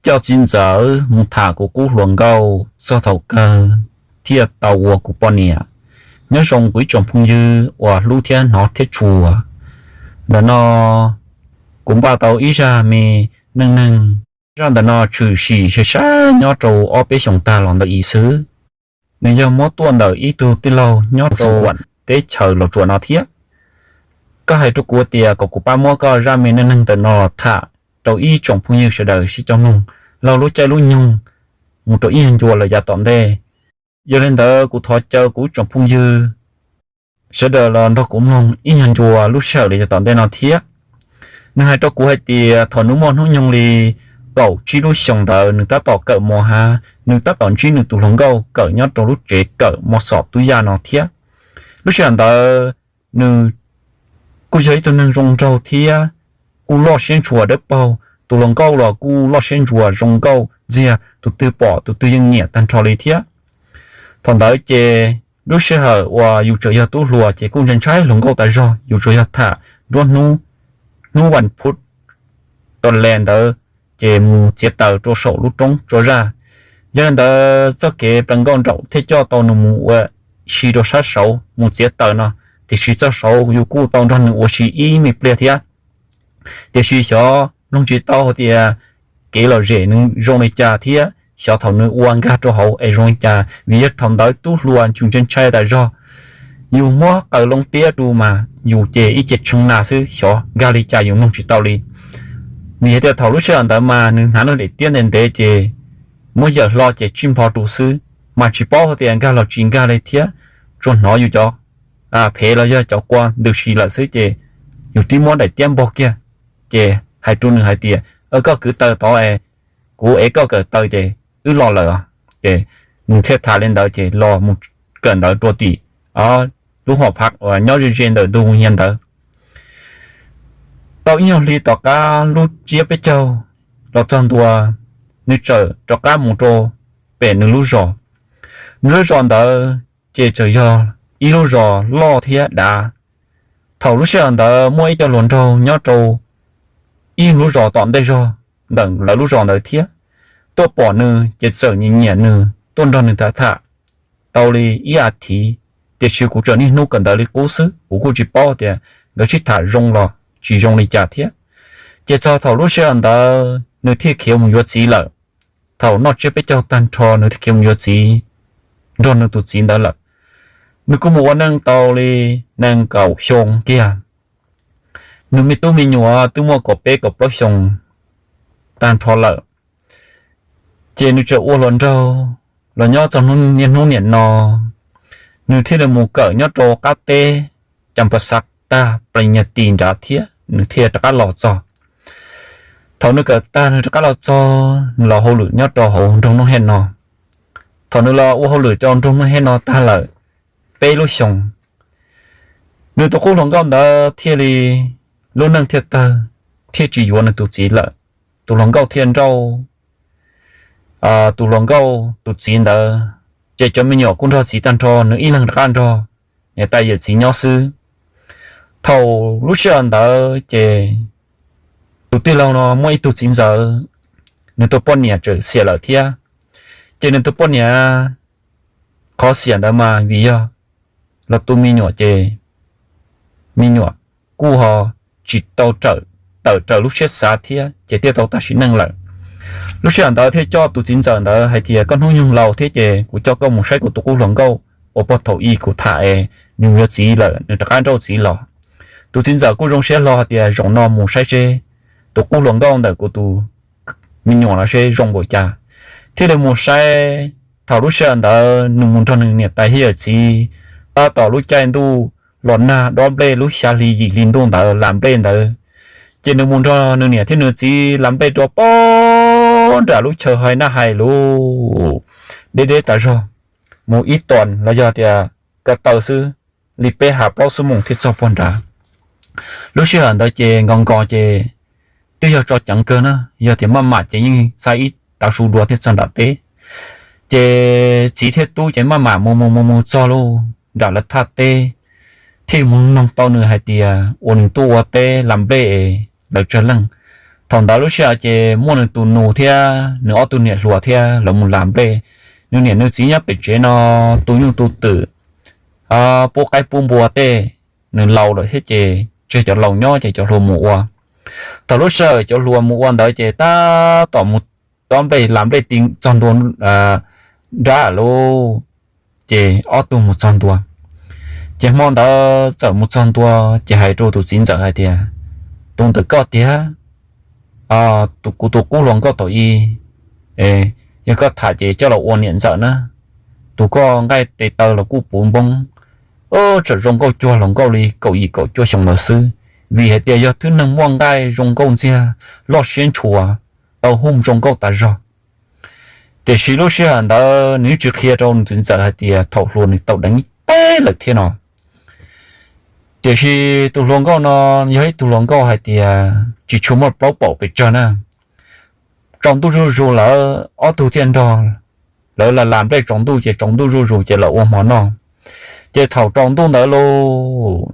coj txiv ntxawm mus tham kuv qub hluas nkauj txog thaum kawg thiaj tau ua kuv poj niam. Nyob zoo kuv ib tsoom phooj ywg uas hlub thiab hnov thiab tshua. Ntawm no kuv npaj tau ib zaj me neej neeg. Zaj ntawm no tshwm sim sai sai nyob rau ob peb xyoos tag los ntawm i xwb. Nws yog muab tuaj ntawm ib tug tij laug nyob rau teb chaws Los Tsuas no thiab. Koj hais rau kuv tias kom kuv pab muab koj zaj me neej neeg ntawm no los tham rau ib tsoom phooj ywg sawv daws sib coj mloog laug lub caij lub nyoog mus rau ib nyuag ncua lawm yav tom ntej. Yog li ntawd kuv thov caw kuv tsoom phooj ywg sawv daws los nrog kuv mloog ib nyuag ncua lub sij hawm lawm yav tom ntej no thiab. Nws hais rau kuv hais tias thaum nws muaj hnub nyoog li kaum tsib lub xyoos ntawd nws tab tom kawm mos hav, nws tab tom ntsib nws tus hluas nkauj kawm nyob rau lub tsev kawm mos xom tub yaj no thiab. Lub sij hawm ntawd nws kuj yog ib tug neeg zoo nraug thiab kuj loj siab ntshua dawb paug, tus hluas nkauj los kuj loj siab ntshua zoo nkauj ntxiag, tus twg pom tus twg yeej nyiam tag nrho li thiab. Thaum ntawd ces lub sij hawm uas yus tseem yog tub hluas ces kuj ntshai ntshai hluas nkauj tas zog, yus tsuas yog tham nruab hnub, hnub vas phuv tas li ntawd ces mus txiav taws rau saum lub roob tso zaj. Yog li ntawd txoj kev plaws nkauj nraum thiaj coj tau nws mus ua si rau sab saud mus txiav taws no, tiam sis txoj saud yus kuj tau nrog nws ua si ib me pliag thiab. Tiam sis xyov mloog tsis tau hais tias kev lom zem nws zoo li cas thiab xyov thaum nws ua nkag rau hauv es zoo li cas, vim yog thaum ntawd tub hluas tsuas ntshai ntshai tas zog. Yus muab qaws loo tiab rau mas yus ces ib ce tshee na xwb, xyov nkag li cas yus mloog tsis tau li. Vim hais tias thaum lub sij hawm ntawd mas nws hnav lub daim tiab ntev ntev ces muab yawm hlo ces tsij npho rau xwb, mas tsis paub hais tias nkag los tsis nkag li thiab. Tsuas hnov yus cov phev los yog cov kua ntws si lawm xwb ces yus twb muab daim tiab npog kiag, ces hais rau nws hais tias, koj kwv taws tod es kuv ev koj kawm taws ces wb los lawm. Ces nws thiaj tham li ntawd ces los mus kawm ntawv rau tim lub hom phav uas nyob ze ze ntawm ntug nyiag ntawd. Tau ib nyuag hli tom qab lub tsiab peb caug los txog ntua, nws txawm rov qab mus rau pem nws lub zos. Nws lub zos ntawd ces txawm yog ib lub zos loj thiab dav. Thaum lub sij hawm ntawd muaj ib co hluas nraug nyob rau ib lub zos tom ntej zog ntawm lawv lub zos ntawd thiab, tuaj pom nws ces txawm nyiam nyiam nws tuaj nrog nws tham tham tau li ib as thiv. Tiam sis kuv tseem niaj hnub kawm ntawv li qub xwb, kuv kuj tsis paub tias nkawd sib tham zoo los tsis zoo li cas thiab. Ces txog thaum lub sij hawm ntawd nws thiaj khiav mus yuav txiv lawm. Thaum noj tsiab peb caug tag nrho nws thiaj khiav mus yuav txiv nrog nws tus txiv ntawd lawm. Nws kuj mus ua neej tau li nees nkaum xyoo kiag. Nws me tub me nyuam twb muaj kaum peb kaum plaub xyoos tag nrho lawm. Ces nws tseem ua hluas nraug los nyob txog niaj hnub niam no, nws thiaj li mus kawm nyob rau qab teb Cas Pas Xav tag plas nyas tis nrad thiab nws thiaj rov qab los txog. Thaum nws kawm tag nws rov qab los txog, nws los hauj lwm nyob rau hauv nroog Nuj Hej no. Thaum nws los ua hauj lwm rau nroog Nuj Hej no tag lawm peb lub xyoos, nws tus qub hluas nkauj ntawd thiaj li lub neej thiaj tawg, thiaj tsis yuav nws tus txiv lawm. Tus hluas nkauj thiaj nrauj tus hluas nkauj tus txiv ntawd, ces cov me nyuam kuj nrog txiv tag nrho, nws ib leeg rov qab nrog niam tais yawm txiv nyob xwb. Thaum lub sij hawm ntawd ces tus tij laug no muaj ib tug txiv ntxawm, nws tus poj niam tseem xiam lawm thiab. Ces nws tus poj niam qhov xiam ntawd mas vim yog los tu me nyuam ces me nyuam kuj ho tsis tau tawm raws lub siab xav thiab ces thiaj tau tag sim neej lawm. Lub sij hawm ntawd thiaj coj tus txiv ntxawm ntawd hais tias, koj hnub nyoog laus thiab ces kuv coj koj mus saib kuv tus qub hluas nkauj uas puag thaum ub kuv tham es nws yuav txiv lawm, nws rov qab nrauj txiv los. Tus txiv ntxawm kuj zoo siab hlo hais tias, zoo no mus saib seb tus qub hluas nkauj ntawm kuv tus me nyuam no seb zoo npaum cas. Thiaj li mus saib. Thaum lub sij hawm ntawd nws mus nrog nws niam tais thiab yawm txiv, tab tom lub caij ntuj los nag dob nplej lub xya hli yim hli ntuj ntawd las nplej ntawd, ces nws mus nrog nws niam thiab nws txiv las nplej rau pog nram lub chaw hais naj hais lus deb deb tas zog, mus ib toos los yog tias ko taw xwb, li peb ha plaub xuab moos thiaj txog pog nrad. Lub sij hawm ntawd ces nko nko ces twb yog tso ceev kawg na, yog tias maj mam ces yeej xa ib tav su dua thiaj txog nram teb. Ces txiv thiab tub ces maj mam mus mus mus mus txog lub nram lawv thaj teb, thiaj mus noog tau nws hais tias uas nws tuaj ua teb las nplej es lawv tsawg leej. Thaum ntawd lub sij hawm ces muaj nws tus nus thiab nws ob tug niam hluas thiab lawv mus las nplej. Nws niam nws txiv nyob pem tsev no tu nyuj tu twm, pub qaib pub npua tej. Nws laus lawm thiab ces tseg cov laus nyob ces cov hluas mus ua. Thaum lub sij hawm cov hluas mus ua ntawd ces tab tom mus dob nplej las nplej ti txog ntua nrab lawm ces ob tug mus txog ntua. Ces hmo ntawd txawm mus txog ntua ces hais rau tus txiv ntxawm hais tias, tus ntawm koj tiag, kuv tus qub hluas nkauj thaum ub, yog koj tham ces coj los ua niam ntxawm na. Tus koj nqaij tes taw los kuj puv npoob, tseem zoo nkauj cuag hluas nkauj li kaum yim kaum cuaj xyoo ntawd xwb, vim hais tias yog thwj neeg muaj nqaij zoo nkauj ntxiag, loj siab ntshua, tau hu zoo nkauj tas zog. Tiam sis lub sij hawm ntawd nws tsis qhia rau nws txiv ntxawm hais tias thaum hluas nws tau deev ib teg lawm thiab no. Tiam sis tus hluas nkauj no yog ib tug hluas nkauj hais tias tsis tshua muaj plaub paum pes tsawg na. Tsaus ntuj zuj zus lawv ob tug thiaj nrog lawv las las nplej tsaus ntuj ces tsaus ntuj zuj zus ces lawv ua hmo noj. Ces thaum tsaus ntuj ntawd lauj,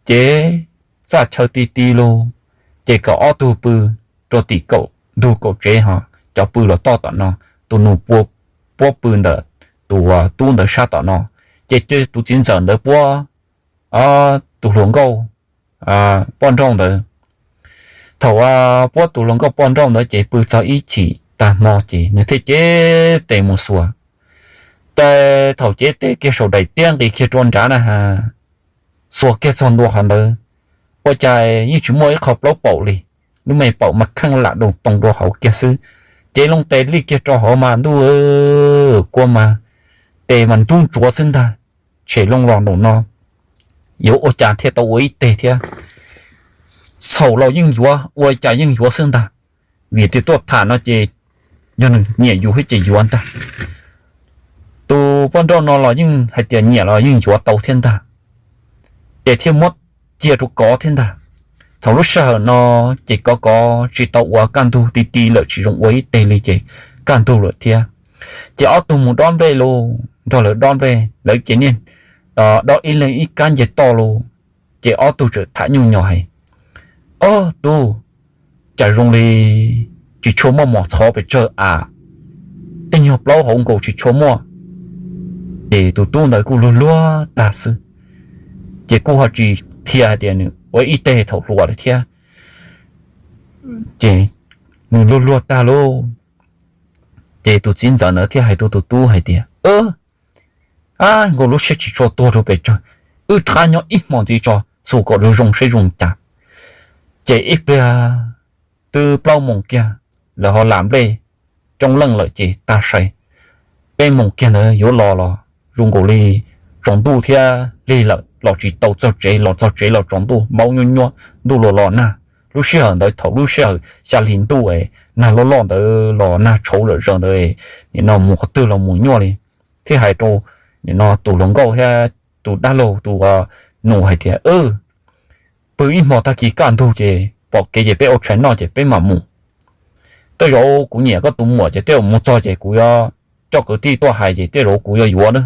ces txaj chaw ti ti lauj, ces kom ob tug pw rau tim kaum ntug kaum tsev ho cov pw los toj tom no, tus nus puab pw ntawm tus tub ntawd sab tom no, ces tus txiv ntxawm ntawd puab tus hluas nkauj poj nrauj ntawd. Thaum puab tus hluas nkauj poj nrauj ntawd ces pw txog ib chim tag hmo ces nws thiaj cev tes mus xuas. Ces thaum cev tes kiag saum daim tiab nqis kiag rau nrad na, xuas kiag txog ntua qhov ntawd, ua cas yeej tsis muaj ib qho plaub paum li, lub me paum mas kheej lam doos too rau hauv kiag xwb. Cev loo tes li kiag rau hauv mas ntuj, kua mas tes mas ntub ntsuav xwb ntag, tshem loo los nraum no, yuav ua cas thiaj tau ua ib teg thiab. Txhaum los yeej yuav, ua cas yeej yuav xwb ntag, vim tias tuaj tham no ces yog nws nyiam yus thiab ces yuav ntag. Tus poj nrauj no los yeej hais tias nyiam los yeej yuav tau thiab ntag, ces thiaj muab cia rau kov thiab ntag. Thaum lub sij hawm no ces kov kov tsis tau ua kaj ntug ti ti lawm, tsis zoo ua ib teg li ces kaj ntug lawm thiab. Ces ob tug mus dob nplej lauj, nrog lawv dob nplej lawv ces niaj dob ib leeg ib kab nce toj lauj, ces ob tug txawm tham nyuj nyos hais, Ob tug, cas zoo li tsis tshua muaj mos txhov pes tsawg a, tej nyuag plaub hauv nkaus tsis tshua muaj. Ces tus tub ntawd kuj luag luag tag xwb, ces kuj ho tsis qhia hais tias nws ua ib teg thaum hluas lawm thiab. Ces nws luag luag tag lauj, ces tus txiv ntxawm ntawd thiaj hais rau tus tub hais tias, Ab, nkaus lub siab tsis tshua tuag rau pes tsawg, wb rov qab nyob ib hmo ntxiv tso, xus kom zoo zoo saib zoo cas. Ces ib pliag twb plaub moos kiag, lawv ho lam nplej coob leej lawm ces tag sai, peb moos kiag ntawd yuav los los zoo nkaus li tsaus ntuj thiab lig lawm, los tsis tau txog tsev, los txog tsev los tsaus ntuj, npaub nyuaj nyuaj, ntuj los los nag. Lub sij hawm ntawd thaum lub sij hawm xya hli ntuj es nag loj loj ntawd los nag tshauv zom zaws ntawd, nim no mus qhov twg los mus nyuaj li. Thiaj hais rau nim no tus hluas nkauj thiab tus dab laug tus nus hais tias, Pw ib hmo tag kis kaj ntug ces pom kev ces peb ua tshais noj ces peb mam mus. Tej zaum kuv nyiam koj tus muam ces tej zaum mus txog ces kuv yuav coj kwv tij tuaj hais ces tej zaum kuv yuav yuav na.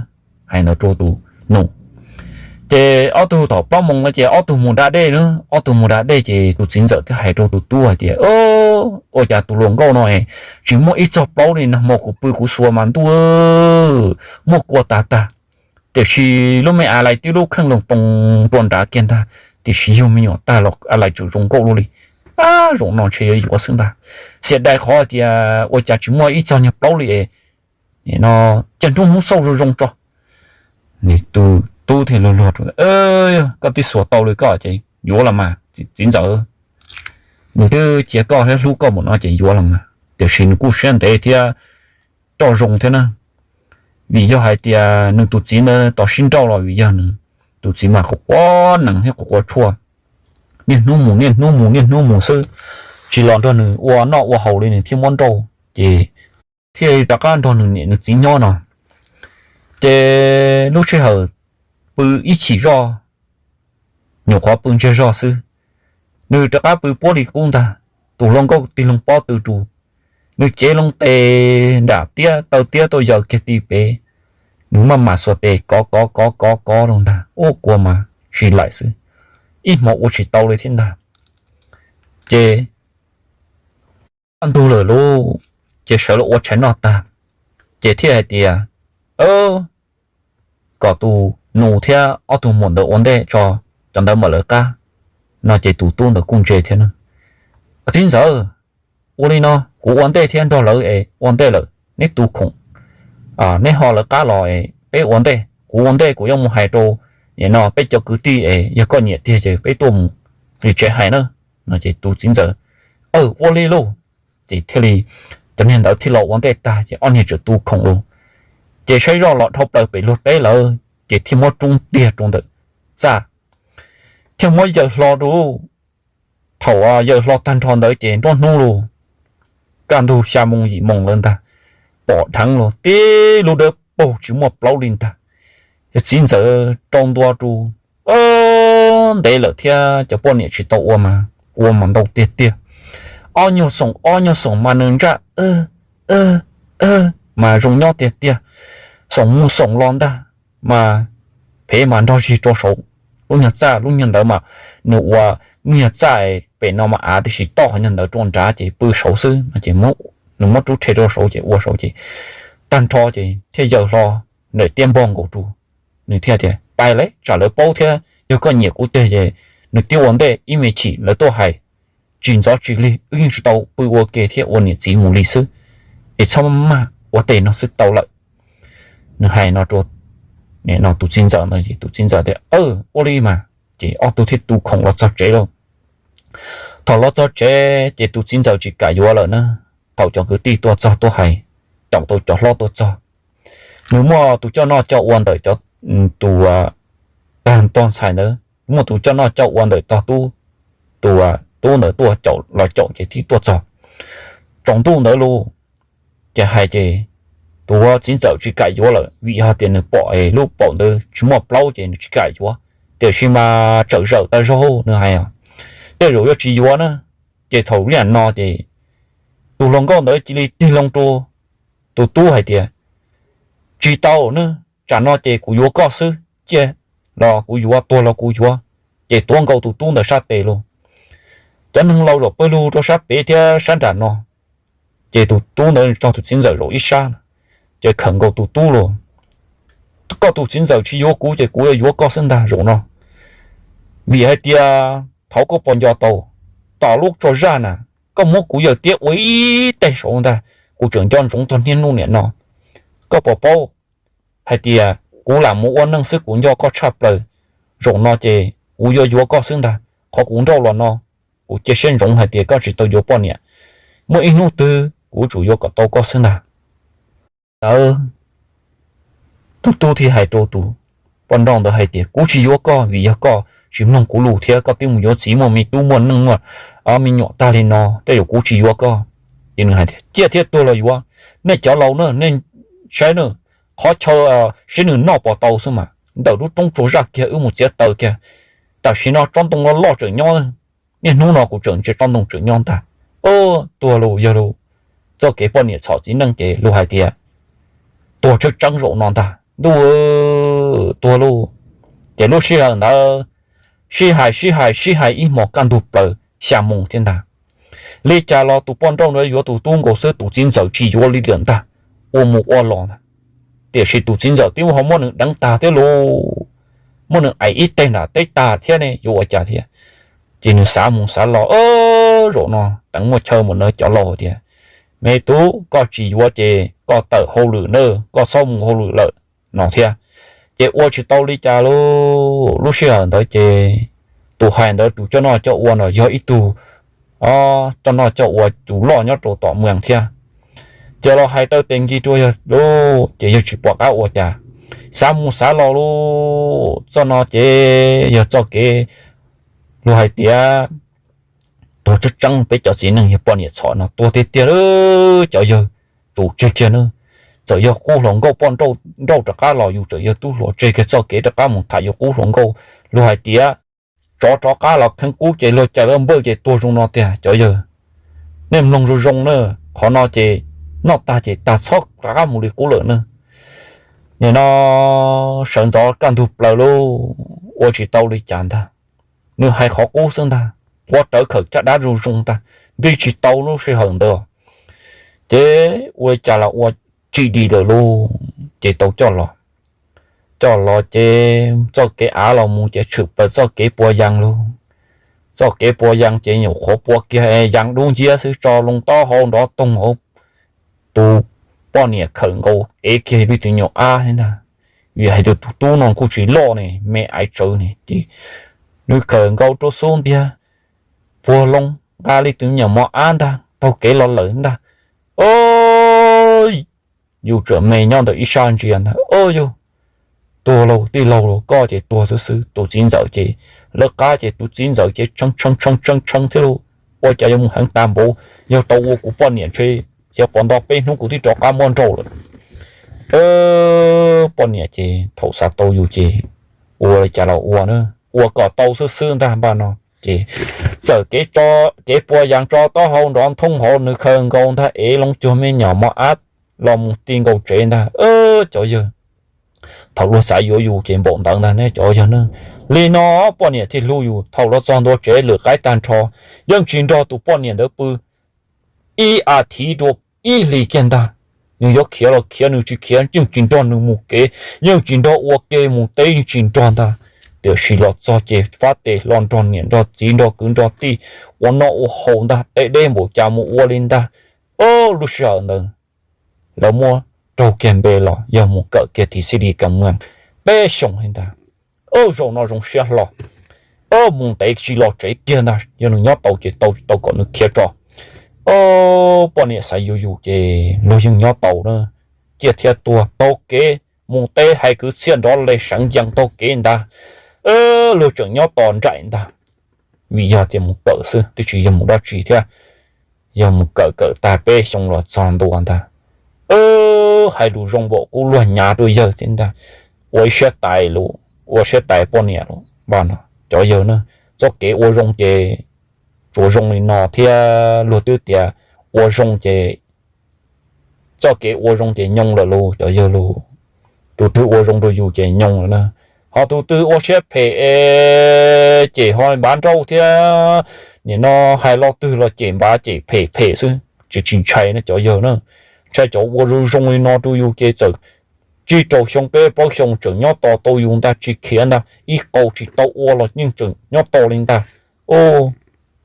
Hais ntawd rau tus nus. Ces ob tug thaum plaub moos no ces ob tug mus da dej na, ob tug mus da dej ces tus txiv ntxawm thiaj hais rau tus tub hais tias, Ua cas tus hluas nkauj no tsis muaj ib txog plaub li, nag hmo kuv pw kuv xuas mas ntuj, muaj kua tas tag. Tiam sis lub me a lais twb lub kheej loo too rau nrad kiag ntag, tiam sis yug me nyuam tag los a lais tseem zoo nkauj luaj li. Ab, zaum no ntshe yuav yuav xwb ntag. Xiam dai qhov tias ua cas tsis muaj ib txog nyuag plaub li, no, cia hnub hnub xauj zoo zoo tso. Nws tus tub thiaj luag luag rau, Koj twb xuas tau li koj ces yuav los mas txiv ntxawm, nws twb cia koj thiab hlub koj npaum no ces yuav los mas. Tiam sis nws kuj siab ntev thiab roj zoo thiab na, vim yog hais tias nws tus txiv ntawd tos sib nrauj los vim yog nws tus txiv mas quav quav nees thiab quav quav tshuaj, niaj hnub mus niaj hnub mus niaj hnub mus xwb, tsis los nrog nws ua noj ua haus li nws thiaj muab nrauj, ces thiaj li rov qab nrog nws niam nws txiv nyob no. Ces lub sij hawm pw ib chim zoj, nyuam qhuav pw ntsiag zog xwb, nws rov qab pw puab li qub ntag. Tus hluas nkauj tig loo pob tw rau, nws cev loo tes nram tiab taw tiab tuaj yaws kiag ti pem, nws maj mam xuas tes kov kov kov kov kov rau ntag, ua kua mas tsis laim xwb, ib hmo ua tsis tau li thiab ntag. Ces kaj ntug lawm lauj, ces sawv los ua tshais noj tag, ces thiaj hais tias, kom tus nus thiab ob tug muam ntawd ua ntej tso, cov ntawd mam lawv qab. No ces tus tub ntawd kuj ntse thiab na. Txiv ntxawm, ua li no kuv ua ntej thiab nrog lawv es ua ntej lawm, neb tu khoom, neb ho lawv qab los es peb ua ntej, kuv ua ntej kuv yuav mus hais rau, no peb cov kwv tij es yog koj nyiam tiag ces peb tuaj mus li tsev hais na. No ces tus txiv ntxawm, aw, ua li lauj. Ces thiaj li cov niag ntawd thiaj los ua ntej tag ces ob niag txawm tu khoom lauj. Ces saib zoj los dhau plaws pem luag teb lawm ces thiaj muab rub tiag rau ntawm txaj, thiaj muab yaws hlo rau. Thaum yaws hlo tag nrho ntawd ces nruab hnub lauj, kaj ntug xya moos yim moos lawm ntag, pom dheev los tib lub dawb paug tsis muaj plaub li ntag. Yog txiv ntxawm rau ntua rau ntev lawm thiab cov poj niam tsis tau ua mas ua mas ntau tiag tiag. Ob nyuag xoom ob nyuag xoom mas nws ntsaj mas zoo nyob tiag tiag. Xoom mus xoom los ntag mas phev mas nrog zig rau saud. Lub nyuag txaj lub nyuag ntawd mas nws ua lub nyuag txaj pem no mas av, tiam sis toj qhov nyuag ntawd rau nrad ces pw saud xwb no ces nws muab rub rhe rau saud ces ua saud ces tag nrho ces thiaj yaws hlo ntawm tiab npog nkaus rau. Nws thiaj tias, pais lawm, tsam lawv paub thiab yog koj nyiam kuv tiag ces nws twb ua ntej ib me chim lawv tuaj hais, tsis ntxov tsis lig wb yeej tsis tau pw ua ke thiab ua niam txiv mus li xwb, es txhob maj ua tej no xwb tau lawm. Nws hais no rau tus txiv ntxawm ntawd ces tus txiv ntxawm tias, ua li mas. Ces ob tug thiaj tu khoom los txog tsev lauj. Thaum los txog tsev ces tus txiv ntxawm tsis kam yuav lawm na. Thaum cov kwv tij tuaj txog tuaj hais, caum tau cov hlob tuaj txog, nws muaj tus coj noj coj ua ntawm cov, tus tag tog ntxhais ntawd, muaj tus coj noj coj ua ntawm tog tub, tus tub ntawd tuaj caum los caum ces thiaj tuaj txog. Tsaus ntuj ntawd lauj, ces hais ces tus txiv ntxawm tsis kam yuav lawm vim yog tias nws pom lub paum ntawd tsis muaj plaub ces nws tsis kam yuav, tiam sis mas tsawm zawm tag zog nws hais, tej zaum yuav tsis yuav na. Ces thaum li no ces tus hluas nkauj ntawd cia li tig loo rau tus tub hais tias, tsis tau na, tsam no ces kuv yuav koj xwb, ciaj los kuv yuav, tuag los kuv yuav. Ces tuav nkaus tus tub ntawd sab tes lauj. Cov neeg laus zaum pawg lug rau sab pem thiab sab nram no, ces tus tub ntawd tso tus txiv ntxawm zaum ib sab, ces khawm nkaus tus tub lauj. Koj tus txiv ntxawm tsis yuav kuv ces kuv yuav yuav koj xwb ntag zaum no, vim hais tias thaum koj puas nco tau, tom lub tso zaj na, koj muab kuv yaws tiab ua ib teg saud ntag, kuv tseem nco ntsoov txog niaj hnub niam no. Koj puas paub hais tias kuv lam mus ua neej xwb kuv nco koj tshaj plaws, zaum no ces kuv yuav yuav koj xwb ntag. Qhov kuv nrauj los no, kuv cia siab ntsoov hais tias koj tsis tau yuav poj niam, muaj ib hnub twg kuv tsum yuav kom tau koj xwb ntag. Ntawd tus tub thiaj hais rau tus poj nrauj ntawd hais tias, kuv tsis yuav koj vim yog koj tsis mloog kuv lus thiab koj twb mus yuav txiv muaj me tub muaj neej muaj me nyuam tag li no, tej zaum kuv tsis yuav koj. Ces nws hais tias, ciaj thiab, tuag los yuav. Nej cov laus na, nej saib na, qhov chaw seb nws noj puas tau xwb mas, ntawm lub roob tsuas zaj kiag wb mus txiav taws kiag. Tam sim no tsob ntoo loj loj tseem nyob, niaj hnub no kuv tseem ntsia tsob ntoo tseem nyob ntag. Tuag lauj, yog lauj. Txoj kev poj niam txhom txiv neej ces luag hais tias tuag tseeb tseeb zaum no ntag ntuj, tuag lauj. Ces lub sij hawm ntawd sib hais sib hais sib hais ib hmos kaj ntug plaws xya moos thiab ntag. Li cas los tus poj nrauj ntawd yuav tus tub nkaus xwb, tus txiv ntxawm tsis yuav li lawm ntag, ua mus ua los ntag. Tiam sis tus txiv ntxawm twb ho muab nws deev tag thiab lauj, muab nws aim ib teg nram teb tag thiab ne, yuav ua cas thiab. Ces nws xav mus xav los, zaum no teev muaj chaw mus na, cov laus tias, me tub, koj tsis yuav ces koj tawm hauj lwm na, koj txhob mus hauj lwm lawm no thiab. Ces ua tsis tau li cas lauj, lub sij hawm ntawd ces tus hais ntawd tus coj noj coj ua no yog ib tug coj noj coj ua tus loj nyob rau tom moos thiab. Ces los hais taw tes nkig rau yawg lauj, ces yawg tsis pom qab ua cas, xav mus xav los lauj. Txoj no ces yog txoj kev luag hais tias tuag tseeb tseeb, peb cov txiv neej yog poj niam txhom no tuag tiag tiag lauj cov yawg. Tsum tseg kiag na, txawm yog qub hluas nkauj poj nrauj rov qab los yus txawm yog tub hluas, tseg kiag txoj kev rov qab mus tham yus qub hluas nkauj. Luag hais tias tsov rov qab los kheev qub ces luag cais lawv npawj ces tuag zoo no tiag cov yawg. Nej mloog zoo zoo na, qhov no ces noj tag ces tag, txhob rov qab mus li qub lawm na. Nim no sawv ntxov kaj ntug plaws lauj, ua tsis tau li cas ntag. Nws hais qhov qub xwb ntag, quav rawv khawm caj dab zoo zoo ntag, nti tsis tau lub sij hawm ntawd. Ces ua li cas los ua tsis dim lawm lauj, ces tau coj los. Coj los ces txoj kev av los mus ces tshwm plaws txoj kev pua yees lauj. Txoj kev pua yees ces nyuam qhuav pua kiag yees dub nciab xwb, tso loo taub hau nrov toog hauv. Tus poj niam khawm nkaus ev kiag li tus nyuam ab ntag, vim hais tias tus tub no kuj tsis loj ne, me aiv tsawv ne, ces nws khawm nkaus rau xub ntiag, puag loo nqa li tus nyuam mos ab ntag taug kev los lawm ntag. Yus tseem me nyob ntawm ib sab ntsia ntag, yus tuag lauj tij laug, koj ces tuag xwb xwb. Tus txiv ntxawm ces lawv qab ces tus txiv ntxawm ces tshee tshee tshee tshee thiab lauj, ua cas yuav mus heev tas npaum, yog tau ua kuv poj niam ntshe xyov puas nto peb hnub kuv twb rov qab muab nrauj lawm. Poj niam ces thaum xav tau yus ces ua li cas los ua na, ua kom tau xwb xwb ntag npaj no. Ces txawm kev pua yees tso taub hau nrov toog hauv, nws khawm nkaus ntag ev loo cuag me nyuam mos ab los mus ti nkaus tsev ntag. Cov yawg, thaum luag xav yuav yus ces npaum ntawd ntag ne cov yawg na. Li no poj niam thiaj hlub yus, thaum los txog ntua tsev lwm qaib tag nrho, yeej tsis nrog tus poj niam ntawd pw ib as thiv dua ib hlis kiag ntag. Nws yuav khiav los khiav, nws tsis khiav, yeej tsis nrog nws mus kev, yeej tsis nrog ua ke mus teb, yeej tsis nrog ntag. Tiam sis los txog ces fab tes hlo nrog niam nrog txiv nrog kwv nrog tij ua noj ua haus ntag, deb deb npaum cas mus ua li ntag. Lub sij hawm ntawd lawv muab raug kiag npe los yog mus kawm kiag thim xib di kam muag peb xyoos li ntag. Zaum no zoo siab hlo, mus ntev tsis los tsev kiag ntag, yog nws nyob tau ces tau, tsis tau kom nws khiav tso. Poj niam xav yuav yus ces luag yeej nyob tau na, ciaj thiab tuag taug kev mus teb hais kwv txhiaj nrov li seev yees taug kev ntag. Luag tseem nyob tos nraim ntag, vim yog tias mus kawm xwb twb tsis yog mus dab tsi thiab. Yog mus kawm kawm tag peb xyoo los txog ntua ntag, hais lus zoo npaum kuv luag nyav rau yawg thiab ntag. Ua ib siab tais lus, ua siab tais poj niam lus npaj no cov yawg na. Txoj kev ua zoo ces tsuas zoo li no thiab, luag twb tias ua zoo ces, txoj kev ua zoo ces nyoo lawm lauj cov yawg lauj. Tus twg ua zoo rau yus ces nyoo lawm na, ho tus twg ua siab phem es ces ho npav nrauj thiab. Nim no hais lo twg los cem npav cem phem phem xwb, tsis tsis ntshai na cov yawg na. Ntshai cov ua zoo zoo li no rau yus ces txawm tsib rau xyoo peb plaub xyoo tseem nyob tos tau yus ntag, tsis khiav ntag, ib qau tsis tau ua los yeej tseem nyob tos li ntag.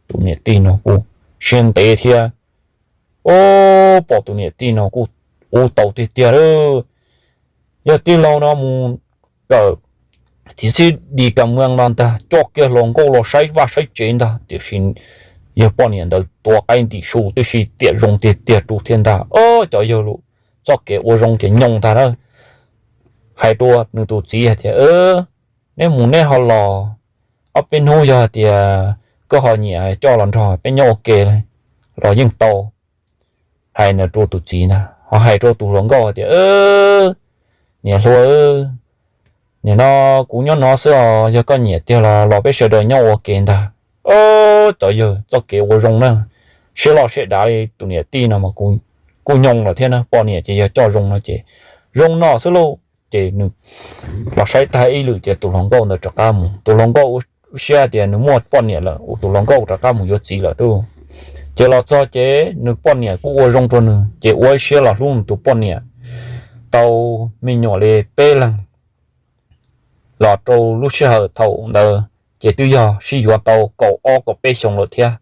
Tus niam tij no kuj siab ntev thiab, pom tus niam tij no kuj ua tau tiag tiag lawm. Yog tij laug no mus kawm thim xib di kam muag no ntag, coj kiag hluas nkauj los saib vaj saib tsev ntag, tiam sis yog poj niam ntawd tua qaib ntim su tib si, tiam zoo tiag tiag rau thiab ntag. Cov yawg lus, txoj kev ua zoo ces nyoo ntag na. Hais rau nws tus txiv hais tias, neb mus neb ho los, ob peb hnub yog hais tias koj ho nyiam coj los nrog peb nyob ua ke los yeej tau. Hais ntawd rau tus txiv ntag, ho hais rau tus hluas nkauj hais tias, niam hluas, nim no kuv nyob no xwb os, yog koj nyiam tiag los los peb sawv daws nyob ua ke ntag. Cov yawg, txoj kev ua zoo na, siab loj siab dav li tus niam tij no mas kuj nyoo lawm thiab na, poj niam ces yog coj zoo no ces zoo no xwb lauj. Ces nws los saib tag ib lwm ces tus hluas nkauj ntawd rov qab mus. Tus hluas nkauj ua siab tias nws muaj poj niam lawm, tus hluas nkauj rov qab mus yuav txiv lawm tub. Ces los txog ces nws poj niam kuj ua zoo rau nws ces ua ib siab los hlub nws tus poj niam tau me nyuam li peb leeg. Los rau lub sij hawm thaum ntawd ces twb yog sib yuav tau kaum ob kaum peb xyoo lawm thiab.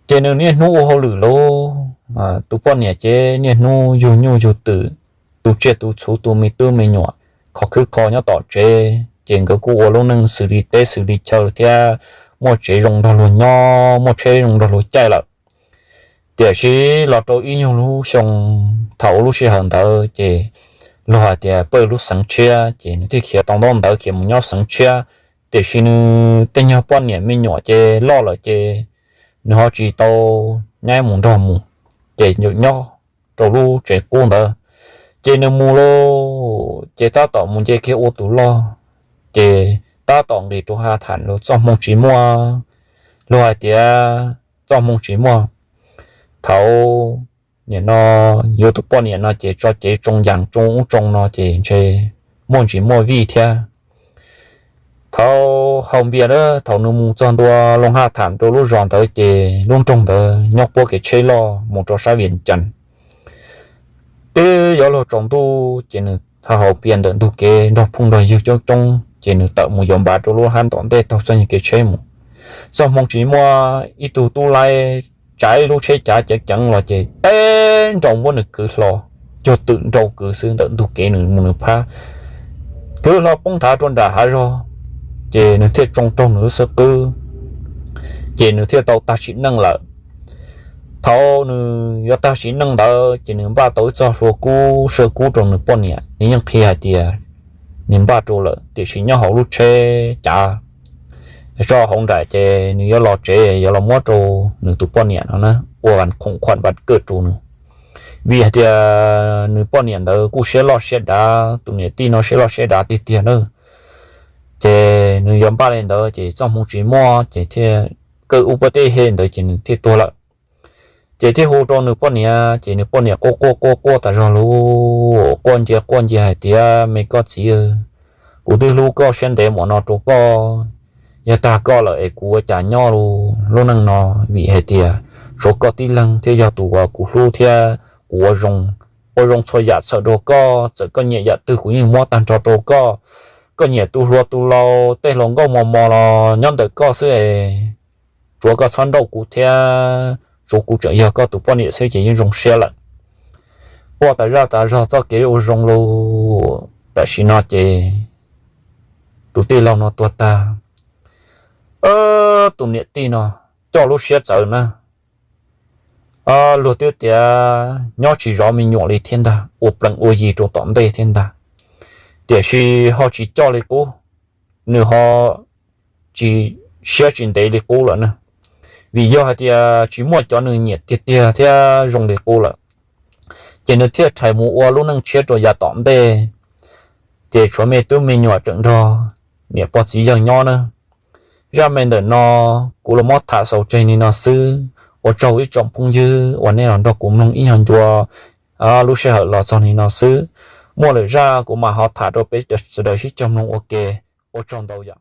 Ces nws niaj hnub ua hauj lwm lauj, tus poj niam ces niaj hnub yug nyuj yug twm, tu tsiaj tu txhuv, tu me tub me nyuam, kho khwb kho nyob tom tsev, ces nkawd kuj ua lub neej xws li teb xws li chaw thiab, muaj tsev zoo nrog luag nyob, muaj tsheb zoo nrog luag caij lawm. Tiam sis los rau ib nyuag lub xyoo, thaum lub sij hawm ntawd ces luag hais tias pawg lub xeev tshiab, ces nws thiaj khiav tau ntaub ntawv khiav mus nyob xeev tshiab. Tiam sis nws tej nyuag poj niam me nyuam ces loj lawm ces nws ho tsis tau nyaib mus nrog mus, ces nyob rau lub tsev qub ntawd. Ces nws mus lauj, ces tab tom mus nce kiag ua tus loj, ces tab tom nqis rau ha tham los txoj hmoo tsis muaj. Luag hais tias txoj hmoo tsis muaj, thaum nim no yuav tus poj niam no ces tso cev tsoo yas tsoo ub tsoo no ces ntshe muaj ntsis muaj vij thiab. Thaum haus npias, thaum nws mus txog ntua Looj Haj tham rau lub zos ntawd ces lub nroog ntawd nyob puab kev tsheb loj mus rau sab Vias Cas. Twb yuav luag tsaus ntuj ces nws haus npias ntawm ntug kev nrog phooj nrog ywg coob coob ces nws tawm mus yuav npav rau lub hab tom ntej taug txoj kev tsheb mus. Txoj hmoo tsis muaj ib tug tub laib tsav ib lub tsheb cav ceev ceev los ces teb nroo muab nws kwv hlo, cuag twm nroo kwv xwb ntawm ntug kev nws mus nws phab, kwv hlo poob nthav rau nram hav zog, ces nws thiaj tsoo raug nws lub xwb qwb, ces nws thiaj tau tag sim neej lawm. Thaum nws yuav tag sim neej ntawd ces nws npaj tau ib txoj hlua kub saw kub rau nws poj niam, nws yeej qhia hais tias nws npaj rau lawm tiam sis nyob hauv lub tsheb cav tso hauv nraim ces nws yuav los tsev yuav los muab rau nws tus poj niam no na, ua vas khoom khuam vas kawj rau nws. Vim hais tias nws poj niam ntawd kuj siab loj siab dav, tus niam tij no siab loj siab dav tiag tiag na. Ces nws yuav npaj li ntawd ces txoj hmoo tsis muaj ces thiaj kawj ub puab teb he ntawd ces nws thiaj tuag lawm. Ces thiaj hu rau nws poj niam ces nws poj niam quaj quaj quaj quaj tas zog lug, quaj ncia quaj ncia hais tias, Me koj txiv, kuv twb hlub koj siab ntev mum no rau koj, yog tag koj lawm es kuv ua cas nyob lub neej no, vim hais tias tshuav koj tib leeg thiaj yog tus uas kuv hlub thiab kuv ua zoo txhua yam txhawm rau koj, txawm koj nyiam yam twg kuv yeej muab tag nrho rau koj. Koj nyiam tu hluas tu laus tej hluas nkauj mos mos los nyob ntawm koj xwb es, tsuav koj txhob nrauj kuv thiab, tsuav kuv tseem yog koj tus poj niam xwb ces yeej zoo siab lawm. Quaj tas zaj tas zog txoj kev ua zoo lug, tam sim no ces tus tij laug no tuag tag. Tus niam tij no coj lub siab txawv na, luag twb tias nyob tsis zov me nyuam li thiab ntag, ua plees ua yi rau tom ntej thiab ntag, tiam sis ho tsis coj li qub, nws ho tsis siab tsis ntev li qub lawm na, vim yog hais tias tsis muaj cov nws nyiam tiag tiag thiab zoo li qub lawm, ces nws thiaj rhais mus ua lub neej tshiab rau yav tom ntej, ces tshuav me tub me nyuam tseem nrog niam pog txiv yawg nyob na. Zaj me ntawm no kuv los muab tham xaus tseg li no xwb, ua tsaug ib tsoom phooj ywg uas nej los nrog kuv mloog ib nyuag ncua lub sij hawm los txog li no xwb. Muaj lwm zaj kuv mam ho tham rau peb sawv daws sib cog mloog ua ke. Ua tsaug ntau yom.